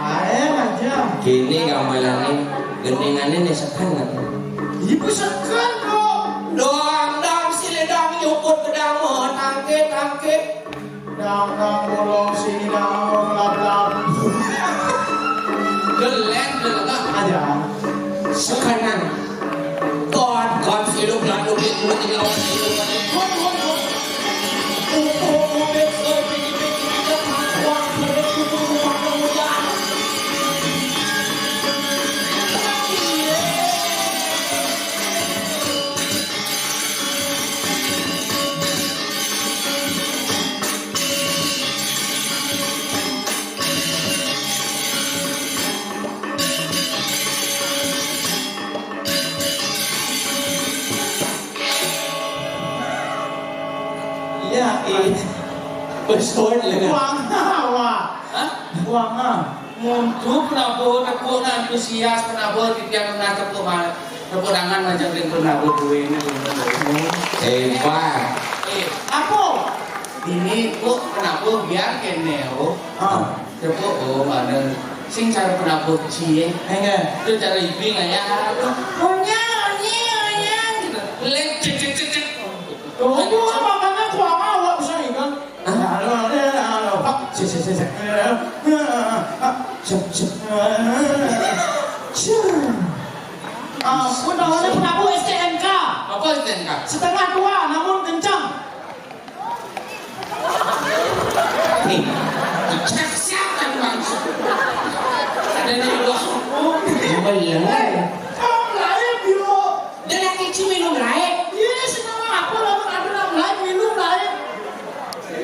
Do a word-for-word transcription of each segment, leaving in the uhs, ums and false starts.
Ae aja. Kene gamelane, gendingane ne seken. Ibu seken, Bro. Dang, dang, sile dang, nyukut pedang, tangke, tangke. Dang, dang, bolong, sini dang, lap, lap. Gelet, gelet. Aja. Sekarang. Kon, kon, hidup lalu, hidup, hidup, hidup. Kon, kon, kon. Iya, iya. Betul, ya. Buang, wah. Hah? Buang, ah. Muntu penabuh tepuk, nah, antusias penabuh, titiang nah tepuk ma-, tepuk tangan ngajak ring penabuh duene, duene. Hebat. Eh, apa? Ini kok penabuh biar kene, oh. Ah. Tepuk, oh, mana? Sing cara penabuh cie. Enggak. Itu cara ibing aja. Onya, onya, onya, gitu. Lek, cek, cek, cek, cek. Tunggu, makanya kuama awak bisa ikan. Hah? Pak, si, si, si, si. Cep, cep. Cep. Ampun, namanya penabuh S T N K. Apa S T N K? Setengah tua, namun kencang. Nih, cek siapa yang bangsa? Ada di luar. Belum. Kamu lahir, Biro. Dia lagi ci minum lain. Iya, sing nama apa lamun ada nang lain minum lain?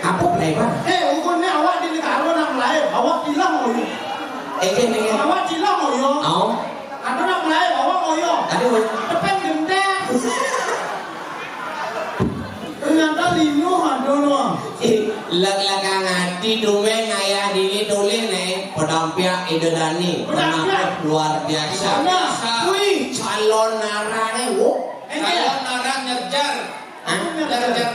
Apa lain, Bang? Eh, ukurnya awak di negara nang lain, awak bilang, oh, iya. Eh, eh, eh, eh. Awak bilang, oh, iya. Au. Ada nang lain, awak, oh, iya. Ada, oh. Depan gendang. Ternyata linu ada, no. Eh, leg-legang ati, dumeng ayah dini tulis, nih, pedampiak Ida Dani. Pedampiak. Penampilan luar biasa. Iya. Wih, calon narane, wo. Calon narang ngejar. Hah? Ngejar, ngejar.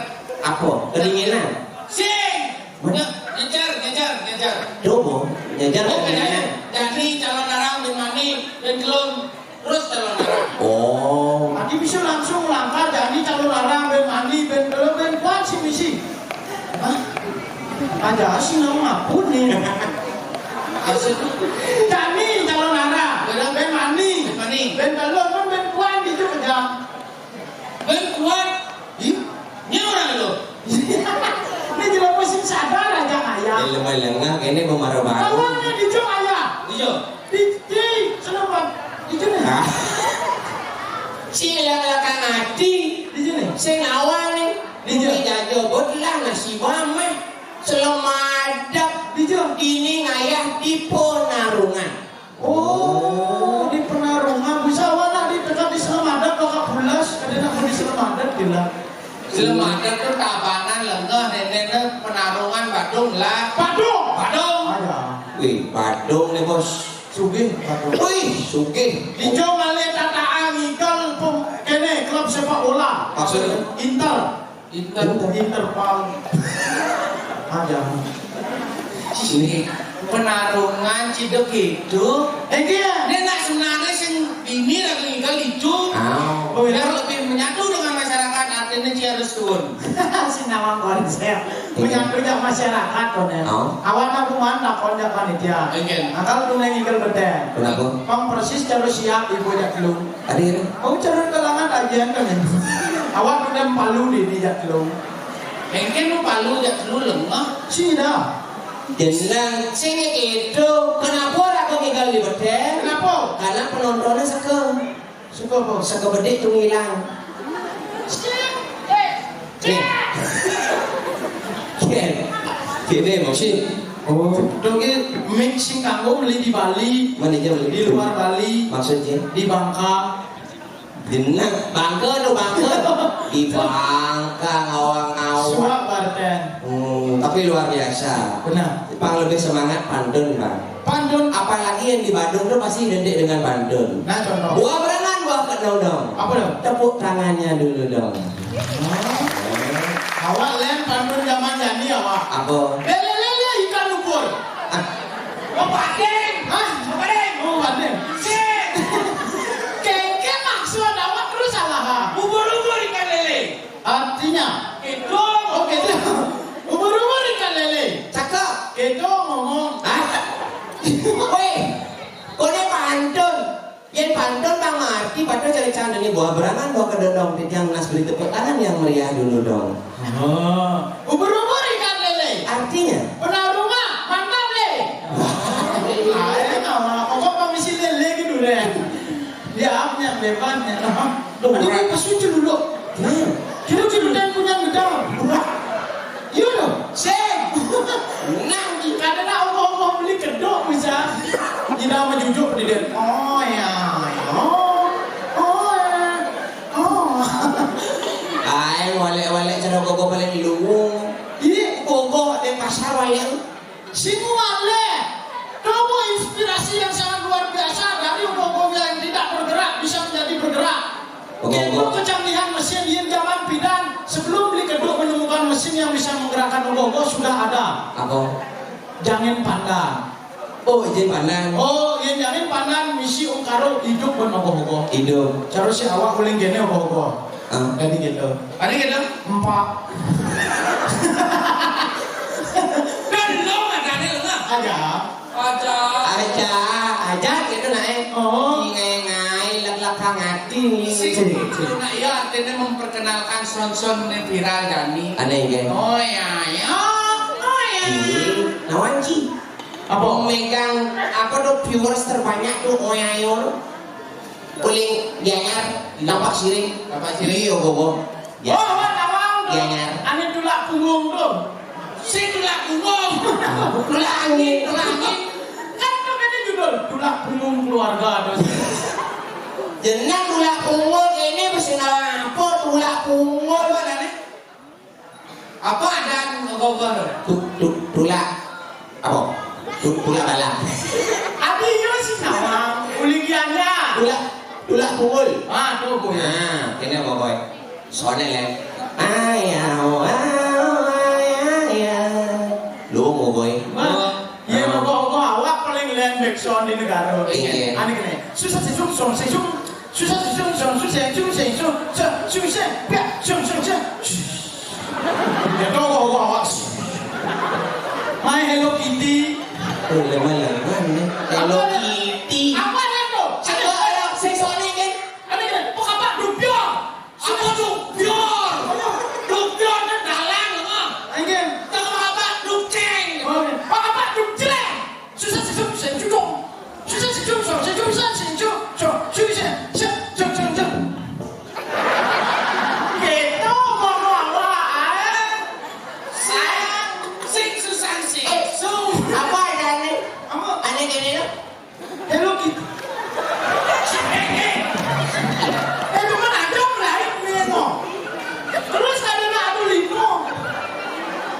Apa? Kedinginan? Sing. Mana? Nye-, ngejar, ngejar, ngejar. Coba, ngejar. Oh, kedinginan. Jadi calon narang ben mani, ben telun, terus calon narang. Oh. Tadi bisa langsung langkah, jadi calon narang, ben mani, ben telun, ben kuat sih misi. Hah? Aja sih nang ngapun nih. Asik. Jani calon narang, ben mani, ben mani, ben telun, kan ben kuat gitu kejam. Ben kuat. Ih, ini orang lo. Ini jelas mesin sadar aja ayah. Eleng-eleng, nah, ini pemarah baru. Awalnya di jok ayah. Di jok. Di, di, kenapa? Di jok nih. Ah. Si eleng-eleng hati. Di jok nih. Sing awal nih. Di jok. Ini jajo bot lah nasi bamah. Selamadep. Di jok. Ini ngayah di penarungan. Oh, di penarungan. Bisa awak nak di dekat di Selamadep, bakal bulas. Ada nak di Selamadep, gila. Selamadep tuh tabanan lengeh, neneknya penarungan Badung lah. Badung! Badung! Ada. Wih, Badung nih, Bos. Sugih, Badung. Wih, sugih. Ijo malih tataan ngikel pem-, kene, klub sepak bola. Maksudnya? Inter. Inter, Interpol. Ada. Sini. Penarungan ciduk itu. Eh, dia. Dia nak sebenarnya sing bini lagi ngikel itu. Ah. Oh, iya. Biar lebih menyatu dengan masyarakat, artinya dia harus turun. Si nawang konsep. Iya. Menyatu jak masyarakat, Konel. Oh. Awak nak kuman, nak konjak panitia. Iya. Nah, kalau tuh ngikel betul. Kenapa? Pang persis terus siap, ibu jak dulu. Adi, adi. Aku cara kalangan aja kan ya. Awak udah palu di, di jak telu. Mungkin lu palu jak telu lengah. Sida. Jenengan sing itu, kenapa ora kok tinggal di bedeng? Kenapa? Karena penontonnya seke. Seke apa? Seke bedik tuh ngilang. Nih. Nih. Kéné maksud. Oh, dong, ini mix sing kanggo beli di Bali. Mana aja beli? Di luar Bali. Maksudnya? Di Bangka. Genah, Bangka to, Bangka. Di Bangka ngawang-ngawang. Suap Banten. Hmm, tapi luar biasa. Benar. Pang lebih semangat pantun, Bang. Pantun. Apalagi yang di Bandung tuh pasti identik dengan pantun. Nah, contoh. Buah berangan, buah kedondong. Apa tuh? Tepuk tangannya dulu dong. Awak lain pantun zaman jani awak. Apa? Lele-lele ikan ubur. Ah. Mau pakai? Hah? Mau pakai? Oh, pakai. Sip. Kengkeng maksud awak terus salah. Ubur-ubur ikan lele. Artinya? Itu. Oh, gitu. Ubur-ubur ikan lele. Cakep. Itu ngomong. Hah? Woi, kau ni pantun. Yén pantun Bang Marti, pada cari canda nih, buah berangan, buah kedondong, yang nas beri tepuk tangan yang meriah dulu dong. Oh, ubur-ubur ikan lele. Artinya? Pernah rumah, mantap deh. Ayo, nama, kok permisi lele gitu deh. Dia apa yang beban ya? Loh, ini pas lucu dulu. Nah, kita ceritanya punya gedang. Iya dong, sing. Nang, kadang nak Allah-Allah beli kedok bisa. Tidak menjujuk di dia. Oh ya, ya. Oh, oh ya. Oh. Ai, walek-walek cara gogo paling luwung. Ih, gogo di pasar wayang. Sing walek. Coba inspirasi yang sangat luar biasa dari ogoh-ogoh yang tidak bergerak bisa menjadi bergerak. Ogoh-ogoh. Itu kecanggihan mesin yén zaman pidan, sebelum beli kedok menemukan mesin yang bisa menggerakkan ogoh-ogoh sudah ada. Apa? Jangin pandan. Oh, izin pandan. Oh, yén jangin pandan misi ungkaro hidup ben ogoh-ogoh. Hidup. Terus si awak uling kéné ogoh-ogoh. Ah. Jadi gitu. Ada gitu? Empat. Belum ada nih, Lengah. Ada. Aja. Aja, aja gitu nah, eh. Oh. Ngai-ngai, lek-lek hati nih. Sing, nah, iya, artinya memperkenalkan son-son ini viral, Dani. Aneh, kan? Oh, ya, ya. Oh, ya. Ih, nawan, Ci? Apa? Megang, apa tuh, viewers terbanyak tuh, Oyayo. Paling Gianyar, Tampak Siring. Tampak Siring. Iya, Bobo. Ya. Oh, awak tawang tuh. Gianyar. Ane tulak punggung tuh. Si tulak punggung. Tulak angin, tulak angin. Kan tuh kan judul tulak punggung keluarga tuh. Jeneng tulak punggung ini mesti apa tulak punggung mana nih? Apa adan ogoh-ogoh tu? Tu-, tu-, tulak. Apa? Tu-, tulak balang. Adi yo si nawang, uling Gianyar. Tulak, tulak pungul. Ah, tu pungul. Ah, kena ogoh-ogoh. Soalnya, Lem. Ayau, ayau, ayau, ayau. Lu mau, Boy? Wah, iya, ogoh-ogoh awak paling lembek sound di negara. Iya. Ane kene. Susah sih, sung, sung, sih, sung. Susah sih, sung, sung, susah, sung, sih, sung, sung, sung, sih, piak, sung, sung, sung. Ya, ogoh-ogoh awak. My Hello Kitty. Oh, lemah-lemah nih. Hello Kitty. Apa nih tuh? Satu orang, sing soalnya kan. Ane kene. Apa, apa, dubior? Apa dubior? Dubior kan dalang, apa? Anjing. Apa, apa, dukeng? Oh, iya. Apa, apa, dukjreng? Susah sih, susah sih, susah sih, susah sih, susah sih, susah sih, susah sih, susah sih. Gitu, ngomong apa, ah? Sing, sing susah sih. Eh, sung. Apa aja nih? Apa? Ane kene lo? Hello Kitty. Eh, eh. Eh, cuma ada lain nih, no. Terus ada nak adu lino.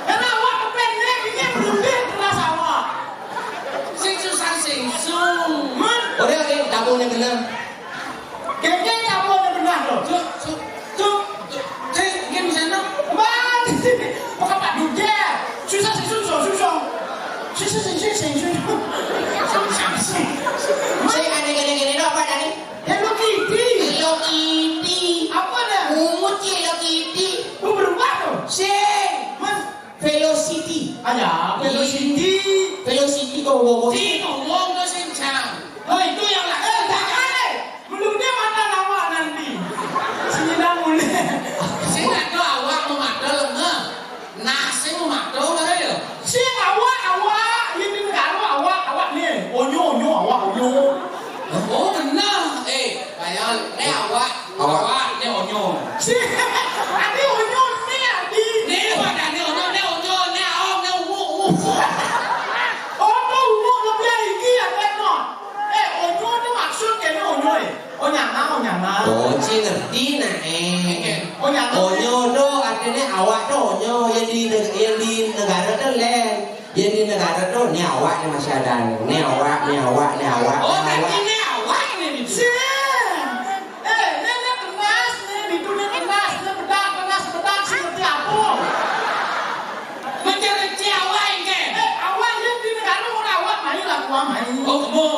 Karena awak kependek, ini belum deh kelas awak. Sing susah sing sung. Man. Udah, oke, kamu ini benar. Kayaknya kamu ada benar, loh. Su-, su-, su-, su-, sing, ini bisa, no? Man. Apa, apa, duge? Susah sing sung, sung, sung, sung. Susah sing sung, sing sung. Sing, sing, sing. Sing, ada gini-gini, no, apa tadi? Hello Kitty. Hello Kitty. Apa dah? Mungut si Hello Kitty. Oh, berubah tuh. Sing. Man. Velocity. Aja, velocity. Velocity kok ngomong. Si ngomong tuh sing cang. Oh, itu yang lah. Eh, jangan, eh. Belum dia mata lama nanti. Sini dah mulai. Sing ada awak mau mata lengah. Nah, sing mau mata mana ya? Sing awak, awak. Ini negara awak, awak nih. Onyo, onyo, awak, onyo. Oh, benar. Eh, kayak, eh, awak. Awak. Awak, ini onyo. Sing, adi onyo nih, adi. Nih, awak, nih onyo, nih onyo, nih aom, nih ungu, ungu. Oh, to umur lebih iki ya, Tek, no. Eh, onyo tu maksud kene onyo, eh. Onyanga, onyanga. Oh, ci ngerti nah, eh. Onyanga. Onyo tu artine awak tu onyo, yang di neg-, yang di negara tu len. Yang di negara tu ni awak ni masih ada. Ni awak, ni awak, ni awak, ni awak. Oh, tapi ni awak ni. Sih. Eh, ne, ne kenas, ne, bitu ne kenas, ne bedak, kenas bedak, seperti apa? Mencari awak ke? Eh, awak yang di negara orang awak, mai lah, gua mai. Oh, kamu.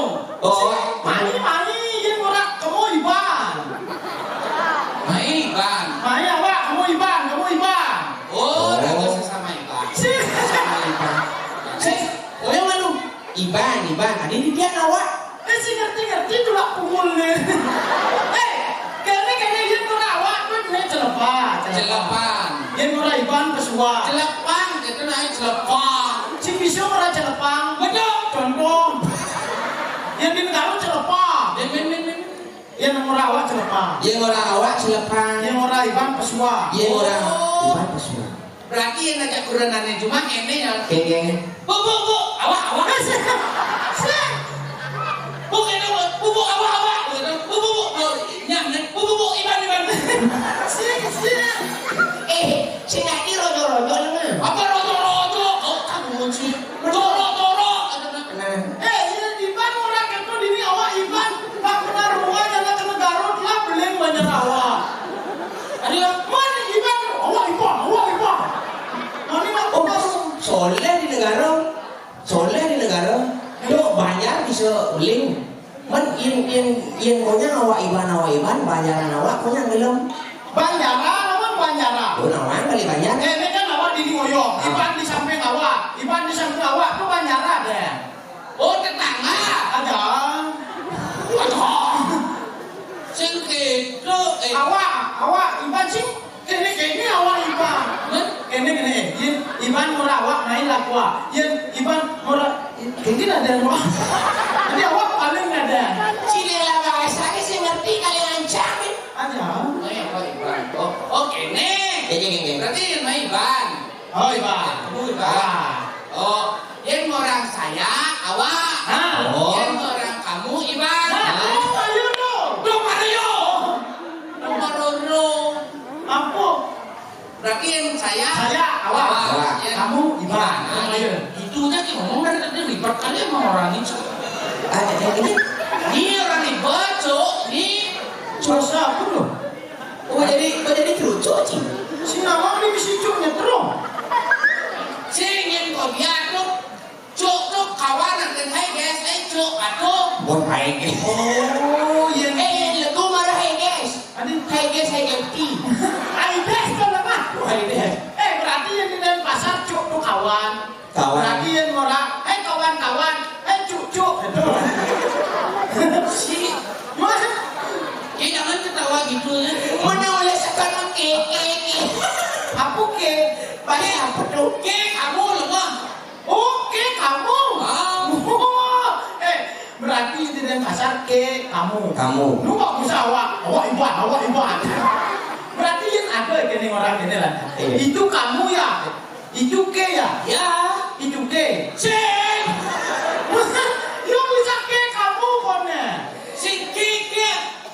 Oh, mai, mai, yang orang kamu Iban. Mai Iban. Mai awak, kamu Iban, kamu Iban. Oh, oh, dah sesama Iban. Sih. Sesama Iban. Sih. Oh, yang mana? Iban, Iban. Ada di dia awak. Eh, si ngerti-ngerti tu lah pungul ni. Eh, kene, kene, yang orang awak tu ni celepa, celepa. Celepan. Yang orang Iban pesua. Celepan, kita naik celepan. Si pisau orang celepang. Betul. Contoh. Yang di negara celepa. Yang, yang, yang, yang. Yang orang awak celepa. Yang orang awak celepan. Yang orang Iban pesua. Yang orang, oh, Iban pesua. Berarti yang ngajak kurenan ni cuma ini ya. Kenge. Bu, bu, bu, awak, awak. Sih. Sih. Bu, kene, bu, bu, bu, awak, awak. Bu, bu, bu, bu, nyam, nyam. Bu, bu, bu, Iban, Iban. Sih, sih. Eh, sing ngerti rojo-rojo nengah. Apa rojo-rojo? Oh, kamu sih. Rojo-rojo. Nah. Eh, iya, Iban orang kepo dini awak Iban. Pak benar rumah jalan ke negara telah beling banyak awak. Ada yang, "Man, Iban, awak Iban, awak Iban." Mana nak, oh, soleh di negara. Soleh di negara. Dok banyak bisa uling. Man, in, in, in, konya awak Iban, awak Iban, banjaran awak, konya gelem. Banjaran, apa banjaran? Oh, nawang kali banjar. Eh, ini kan awak di New York, ah. Iban di samping awak. Iban di samping awak, tu banjaran deh. Oh, tetangga. Ada. Ada. Sing kedo, eh. Awak, awak, Iban sing kene, kene awak Iban. Hah? Kene, kene, eh. Yen Iban murah awak main lah kuah. Yen Iban murah, kene ada yang murah. Jadi awak paling ada. Cile lah bahasa ni sing ngerti kali ancam, eh. Ada. Oh, ya, oh, Iban. Oh, oh, kene. Kene, kene. Berarti yang main Iban. Oh, Iban. Kamu Iban. Wah. Oh, yang orang saya, awak. Hah? Oh. Yang orang kamu, Iban. Nah, oh, ayo dong. Dong, mana yo? Dong, maroro. Apa? Berarti yang saya, saya, awak. Awak. Yang kamu, Iban. Iban. Nah, ayo. Itu aja kita ngomong dari tadi ribet kali sama orang itu. Ah, eh, eh, ini. Ini orang ribet, Cuk. Ini. Cuk, siapa tuh? Oh, jadi, oh, jadi kerucuk, Cing? Si nawang ni misi cuknya terus. Sing, yen kau biar tu, cuk tu kawan nang hai guys, eh, cuk, aduh. Buat hai guys. Oh, yen. Eh, yen legu marah hai guys. Adi. Hai guys, hai guys, ti. Hai guys, kau lemah. Hai guys. Eh, berarti yang di dalam pasar cuk tu kawan. Kawan. Berarti yang orang, "Hai kawan-kawan, hai cuk-cuk," gitu. Si, mas, ya jangan ketawa gitu ya. Mana oleh sekarang ke, ke, ke. Apa ke? Bahasa apa tu? Ke, kamu lemah. Oh, ke, kamu. Ah. Oh, eh, berarti di Denpasar ke, kamu. Kamu. Lu nggak usah awak, awak Iban, awak Iban. Berarti yang ada kene orang kene lah. Iya. Itu kamu ya? Itu ke ya? Ya. Itu ke. Sing. Yo bisa ke kamu kone. Sing ke, ke,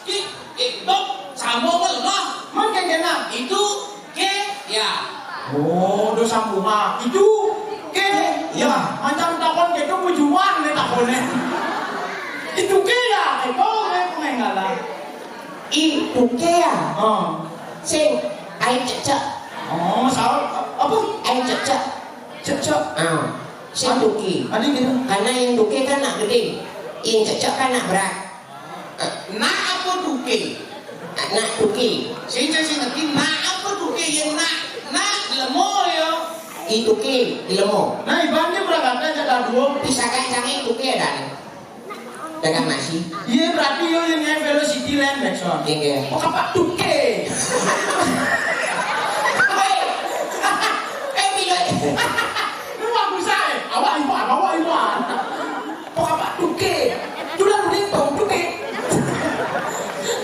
ke, ke, dok, sama apa lemah? Man ke kena. Itu ke ya. Oh, do sambungan. Itu ke ya. Macam takon ke tu percuma ni takon ni. Itu ke ya. Itu ke pengen ngalah. Itu ke ya. Oh. Sing, ai cecek. Oh, salah. Apa? Ai cecek. Cecek. Ah, sing duke. Ada gitu. Karena yang duke kan nak gede. Yang cecek kan nak berat. Ah. Nak apa duke? Ah, nak duke. Sing, sing ngerti nak apa duke yang nak, nak lemo ya. Itu ke, lemo. Nah, ibaratnya berangkat aja dah dua. Bisa kayak jangan itu ke dan. Dagang nasi. Iya, berarti yo yang naik velocity land, Jackson. Iya, iya. Oh, kapak tuke. Hei. Eh, pilot. Lu bagus aja. Awak Iwan, awak Iwan. Oh, kapak tuke. Tulang lintong tuke.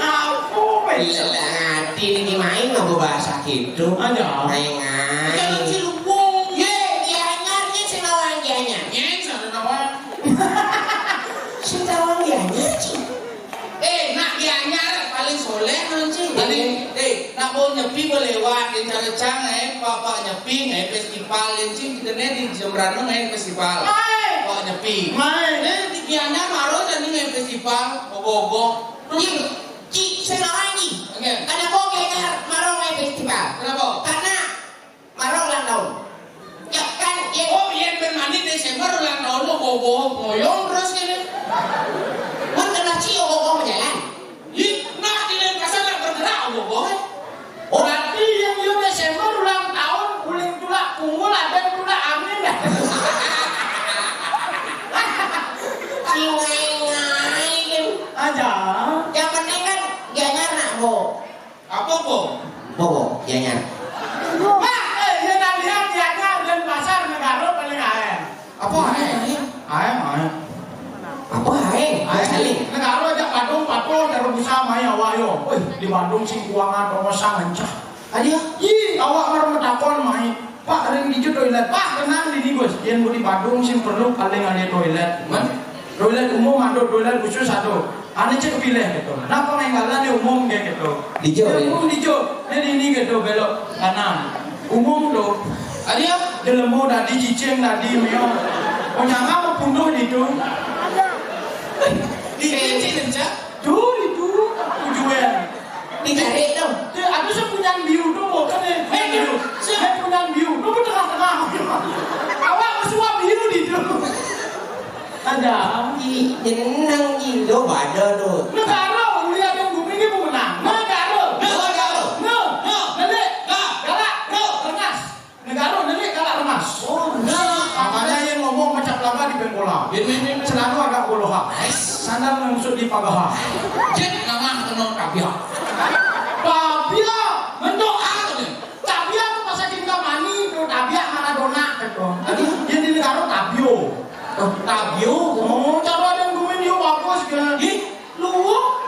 Apa, Jackson? Gila, hati ini main nggak bahasa gitu. Aja. Main, main. Jangan si lumbung. Ye, dia ngarnya sih. Nyén, sana nama? Sing tawang Gianyar, Cing. Eh, nak Gianyar paling soléh, non, Cing. Paling, eh, nak bau Nyepi bau lewat, di Calecang, eh, Pak, Pak Nyepi, eh, festival, eh, Cing, kita ni di Jembrana, eh, festival. Mai. Pak Nyepi. Mai. Eh, di Gianyar maro jadi, eh, festival, ogoh-ogoh. Cing, Cing, sing tawang, Cing. Oke. Kenapa Gianyar maro, eh, festival? Kenapa? Karena Maro ulang tahun. Ya kan, ya. Oh, yén ben mani Désémber ulang tahun, lo gogoh ngoyong terus kéné. Mun kena ci, gogoh majalan. Ih, nah, di Denpasar nggak bergerak, gogoh. Oh, berarti yang yo Désémber ulang tahun, uling tulak pungul, adan tulak angin. Sing ngai-ngai, kan. Aja. Yang penting kan, Gianyar nak, Bo. Apa, Bo? Bo, Bo, Gianyar. Wah, eh, iya, nah, lihat, Gianyar, Denpasar, Negara paling aéng. Apa aéng? Aéng, aéng. Apa aéng? Aéng. Saling. Negara ajak Badung, patuh, cara bisa main awak yo. Wih, di Badung sing kuangan, tongosan, ancah. Aja. Ih, awak mara matakon main. Pak, ring dija toilet. Pak, tenang dini, Gus. Yén budi Badung sing perlu paling ada toilet. Man? Toilet umum ada, toilet khusus ada. Ané cék pilih gitu. Nah, pangénggalan di umum kayak gitu. Dija, di ya? Umum dija. Di dini gitu, belok kanan. Umum tuh. Ada ya? Jelema dadi, cicing dadi, méong. Panyanga mau punduh di itu. Di cicing, Cak? Tuh, itu. Tujuan. Dicari dong. Dia, aduh, saya punya biu tuh, bukan nih. Eh, biu. Saya punya biu. Lu ke tengah-tengah. Awak kesuap biu di itu. Ada. Ih, jeneng gilo pada tuh. Negara, uli ada bumi ini pemenang. Negara. Negara. Negara. Negara. Negara. Negara. Negara, nelik galak remas. Oh, nah. Makanya yang ngomong macam pelangga di Bengkola. Ini, ini, ini. Celana agak boloha. Sandal nusuk di pagaha. Cék nama kena tabia. Tabia, mendoa tu. Tabia tu pasal cinta mani tu, tabia Maradona tu. Jadi, yang di negara tabio. Oh, tabio. Oh, cara ada gumin yo bagus ke. Ih, lu.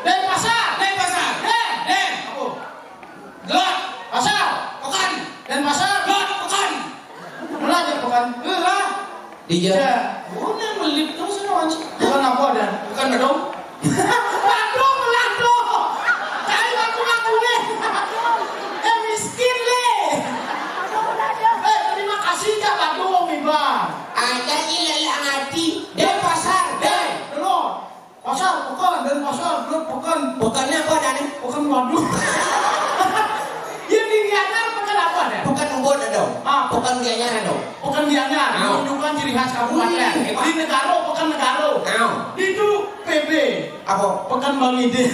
Denpasar. Denpasar. Den. Den. Apa? Gelap. Pasar. Pekan. Denpasar. Gelap. Pekan. Melajak pekan. Gelap. Dija. Dija. Mana melip terus ini, Wan? Pekan apa, Dan? Pekan Badung. Badung, Badung. Cari waktu ngaku nih. Eh, miskin, Le. Eh, terima kasih, Cak Badung, Iba. Ada ilah hati. Denpasar. Den. Dulu. Pasar, pekan, Denpasar, gelap pekan. Pekannya apa, Dan? Pekan Badung. Yang di Gianyar pekan apa, Dan? Pekan Ubud ada. Ah. Pekan Gianyar ada. Pekan Gianyar, ah, menunjukkan ciri khas kabupaten. Wih, hebat. Di Negara, pekan Negara. Ah. Itu P B. Apa? Pekan Bang Ide.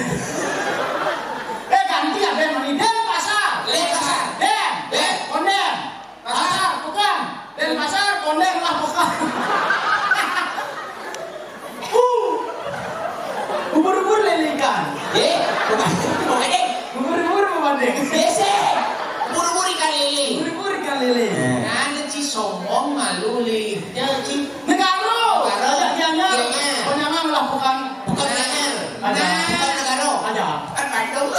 Eh, ganti ya, Ben, Bang Ide, Pasar. Denpasar. Den. Den. Konden. Pasar, pekan. Denpasar, konden lah pekan. Uh. Ubur-ubur lele ikan. Eh, bukan. Bukan, eh. Ubur-ubur bukan, deh. Biasa. Ubur-ubur ikan lele. Ubur-ubur ikan lele. Eh. Nah, ada ci sombong malu, Le. Ya, ci. Negara. Negara. Ada Gianyar. Gianyar. Panjangan lah pekan. Pekan Gianyar. Ada. Nah, pekan Negara. Ada. Pekan Badung.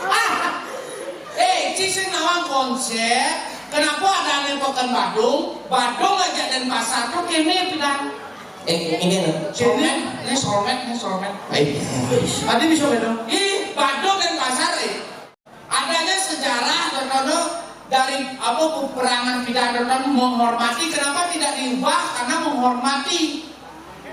Ah. Eh, ci sing nawang konsép, kenapa ada adané pekan Badung? Badung aja Denpasar tuh kéné bilang. Eh, ini loh. Soulmate, ini soulmate, ini soulmate. Baik. Tadi bisa Badung. Ih, Badung Denpasar, eh. Adanya sejarah, contohnya dari apa, peperangan pidan, contohnya menghormati, kenapa tidak diubah? Karena menghormati.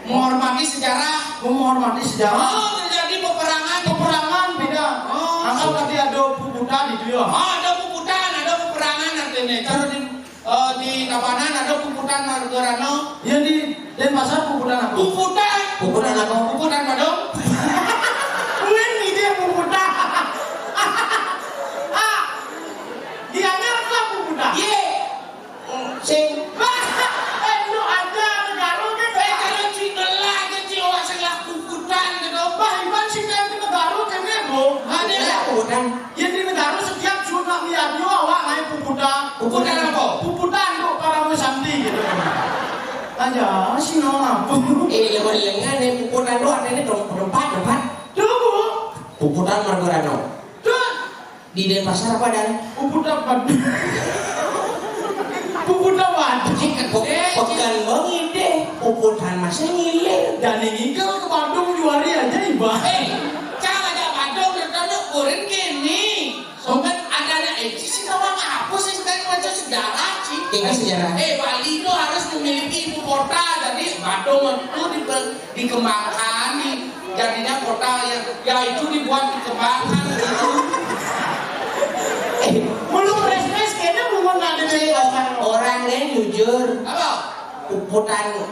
Menghormati sejarah. Menghormati sejarah. Oh, terjadi peperangan. Peperangan beda. Oh. Angkat tadi ada puputan itu ya. Oh, ada puputan, ada peperangan artinya. Kalau di, eh, di Tabanan ada puputan Margarano. Ya, di Denpasar puputan apa? Puputan. Puputan apa? Puputan Badung. Wih, ini dia puputan. Ah, Gianyar lah puputan. Iya. Sing. Eh, lu ada Negara kan? Eh, kalau ci ngelah aja, ci awak sing lah puputan gitu. Bah, Iban sing kan di Negara kan ya, Bro? Ada. Iya, puputan. Ya, di Negara setiap sunat miadnyo awak naik puputan. Puputan apa? Puputan tuh para Santi gitu. Aja, sih, no, apa? Eh, ya, mendingan nih puputan lu ada nih, dong, tempat, tempat. Tuh, Bu. Puputan Margarano. Tuh. Di Denpasar apa, Dan? Puputan. Puputan. Eh, pekan Jani ngingkel ke Badung juari aja, Iba. Eh, cara aja Badung, ternyata kurin kini. Sobat, ada anak Eci sih, nama apa sih, sekarang baca sejarah sih. Ini sejarah. Eh, Bali itu harus memiliki ibu kota, jadi Badung itu di, dikembangkan, di, jadinya kota yang, ya, itu dibuat dikembangkan gitu. Eh, belum res-res, kayaknya belum ada dari orang. Orang yang jujur. Apa? Puputan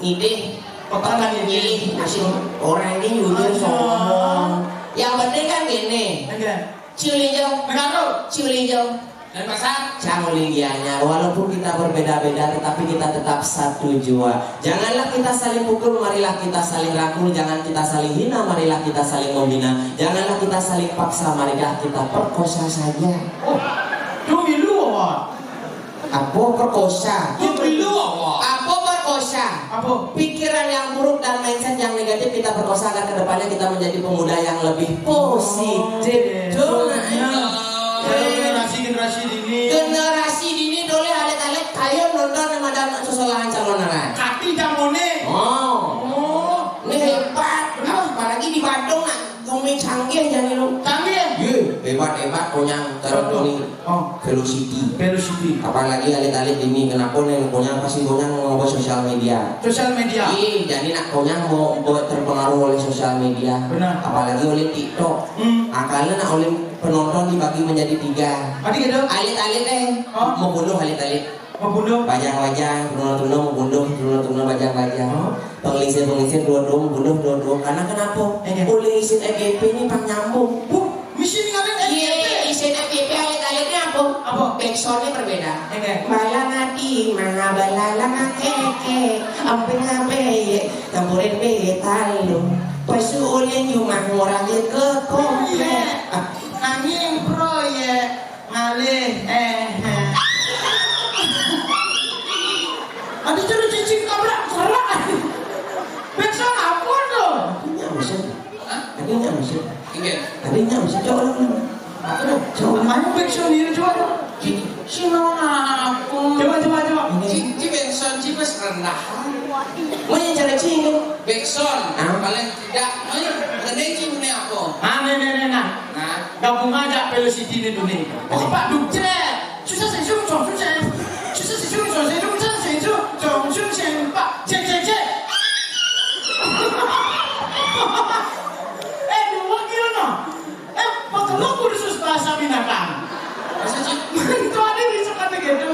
ngidih. Puputan ngidih. Masih orang ini jujur sombong. Yang penting kan gini. Enggak. Ciulinjau. Benar, tuh. Ciulinjau. Dan pasang. Cang ulingianya, walaupun kita berbeda-beda, tetapi kita tetap satu jua. Janganlah kita saling pukul, marilah kita saling rangkul. Jangan kita saling hina, marilah kita saling menghina. Janganlah kita saling paksa, marilah kita perkosa saja. Oh, demi lu, Wak. Apa perkosa? Demi lu, Wak. Apa perkosa? Apa? Pikiran yang buruk dan mindset yang negatif kita perkosa agar kedepannya kita menjadi pemuda yang lebih positif. Oh, iya. Tuh, nah, iya. Generasi-generasi dini. Generasi dini dole alit-alit kayo nonton sama dan sosolahan calon anak. Kati jamone. Oh. Oh. Ini hebat. Benar. Apalagi di Badung, nak. Bumi canggih jadi lu. Canggih. Ye, hebat-hebat konyang cara Contoh. Tony. Oh. Velocity. Velocity. Apalagi alit-alit ini, kenapa nih konyang, pasti konyang ngobrol sosial media. Sosial media. Iya, jadi nak konyang mau buat terpengaruh oleh sosial media. Benar. Apalagi oleh TikTok. Hmm. Akalnya nak oleh penonton dibagi menjadi tiga. Tadi gitu. Alit-alit deh. Oh. Mau bunuh alit-alit. Membunuh. Bajang-bajang, tuna-tuna membunuh, tuna-tuna bajang-bajang. Oh. Pengelisir-pengelisir dua-dua membunuh dua-dua. Karena kenapa? Iya. Oleh isin F Y P ini pang nyambung. Bu, misi ninggalin F Y P. Iya, isin F Y P alit-alitnya apa? Apa? Backsoundnya berbeda. Iya. Balang ati, mana balalang akeke, amping ape, tampurin betalu. Pasu ulin jumah ngurangin ke komplek. Iya. Ah. Nanging proyek. Ngalih, eh, eh. Ada cara cicing tabrak serak. Besok apa tuh? Tadinya musim. Hah? Tadinya musim. Iya. Tadinya musim. Coba ulang, ulang. Apa tuh? Coba. Ayo, besok dia coba tuh. Sino apa? Coba, coba, coba. Ini. Ci, ci, besok, ci, pas rendah. Mau yang cara cingin. Backsound, ah? Paling tidak, ayo, ngene iki ngene apa? Ah, nih, nih, nih, nah. Nah. Gabung aja velocity ini tuh nih. Oh. Pak Dukce. Susah sih, sung, sung, sung, sung. Susah sih, sung, sung, sung, sung, sung, sung, sung, sung, sung, Pak. Cek, cek, cek. Eh, dua kilo, no. Eh, pakai lo kursus bahasa binatang. Masa sih? Itu ada di sekolah gitu.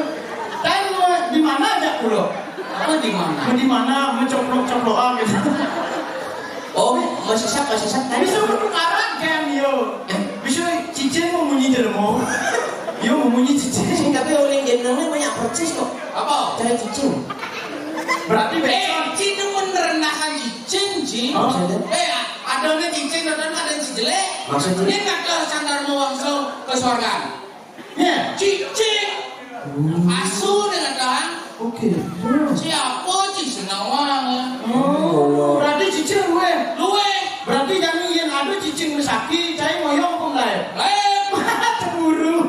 Tanya di mana aja pulau. Apa di mana? Di mana, mencoplok-coplokan gitu. Oh, masih sak, masih sak tadi. Bisa bertukaran kan, yo. Eh? Bisa cicing memunyi jelmo. Yo, memunyi cicing. Sing, tapi oleh jenengnya banyak persis kok. Apa? Cara cicing. Berarti eh, besok cicing merendahkan cicing, Ci. Oh, sudah. Eh, ada nih cicing, ada ada yang jelek. Maksudnya? Ini kata sandar mawangso ke surga. Ya. Cicing. Hmm. Asu dengan Tuhan. Oke. Siapa Ci Senawang? Oh, berarti cicing luwe. Luwe. Berarti jangan yang ada cicing mesaki, cai moyong pun lain. Lain. Cemburu.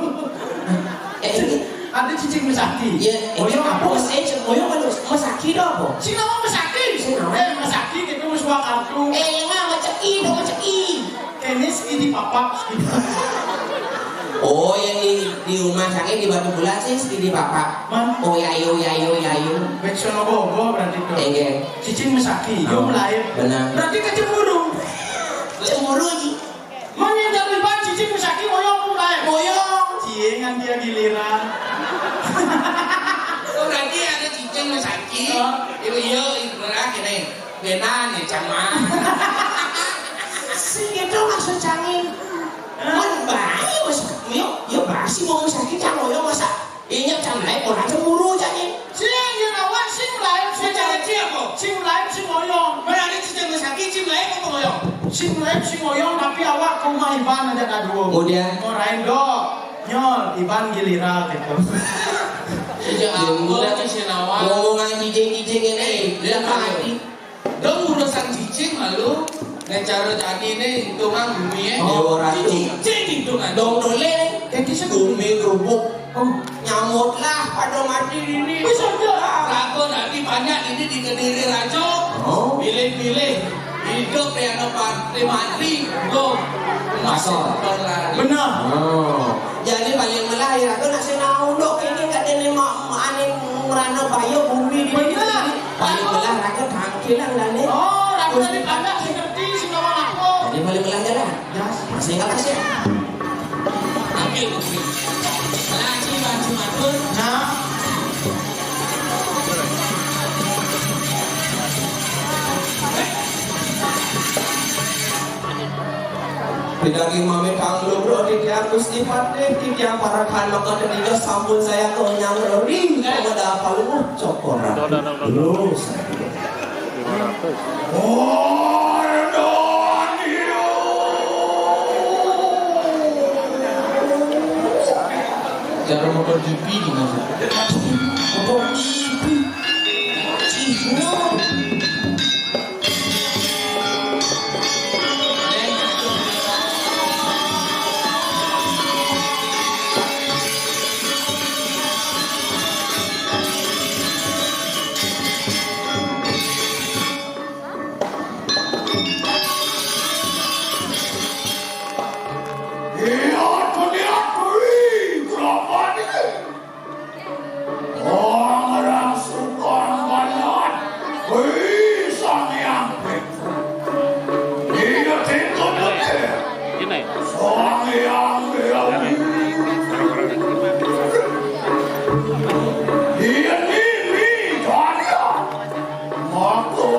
Eh, ini ada cicing mesaki. Iya, eh, moyong apa? Apa sih? Moyong apa? Mesaki dong apa? Sing nama mesaki. Sing nama? Eh, mesaki gitu, mesua kartu. Eh, yang mana? Meceki dong, meceki. Kene segini papak, segini. Oh, yang di, di rumah sakit di Batu Bulan sih segini papak. Man. Oh, yayu, yayu, yayu. Backsound bobo berarti tuh. Enggak. Cicing mesaki, oh, yo mulai. Benar. Berarti kecemburu. Cemburu, Ji. Mana yang dari ban cicing mesaki, moyong mulai. Moyong. Cie, ngan dia giliran. Oh, berarti ada cicing mesaki. Oh. Itu yo, itu berarti nih. Benan ya, Cang, mah. Sing itu maksud cangin. Mun bae, mas, yo, yo, basi mau sakit, Cang, yo, masa? Iya, Cang, lain orang cemburu, cangin. Sing, ya, lawan, sing lain, sing lain, sing apa? Sing lain, sing oyong. Berarti cicing sakit, sing lain apa oyong? Sing lain, sing oyong, tapi awak ke rumah Iban aja kadua. Kemudian? Mau lain, dok. Nyol, Iban giliran, gitu. Sejak aku tuh si Nawa. Ngomongan cicing-cicing ini, eh, dia mati. Dong urusan cicing lalu, ngecara tadi nih, hitungan bumi ya. Oh, ratu. Cicing hitungan. Dong dole, jadi bumi kerubuk. Oh. Nyamut lah, pada mati ini. Bisa aja. Aku nanti banyak ini di Kediri Rajo. Oh. Pilih-pilih. Hidup yang tempat mati, belum masuk. Benar. Oh. Jadi paling melah ya, aku nak senau dok ini kat ini mak mak ni merana bayu bumi di. Benar. Paling melah raga tangkilan lah ni. Oh, raga ni banyak seperti Singkawa Lampung. Jadi paling melah jalan. Gas. Masih ingat kasih. Ambil. Lagi bantu atur. Nah. Pinagi mami tanglung ro di tiang Gusti Patih, di tiang parakan maka teniga sampun saya kenyang ro di kepada palu cokoran. Terus. Cara motor G P gimana? Motor G P. Cina. Iya, dunia kui, kurang panik. Orang-orang suka banyak. Kui, Sang Hyang Petra. Iya, tentu betul. Ini. Sang Hyang Dewi. Iya, ini, ini, banyak. Maka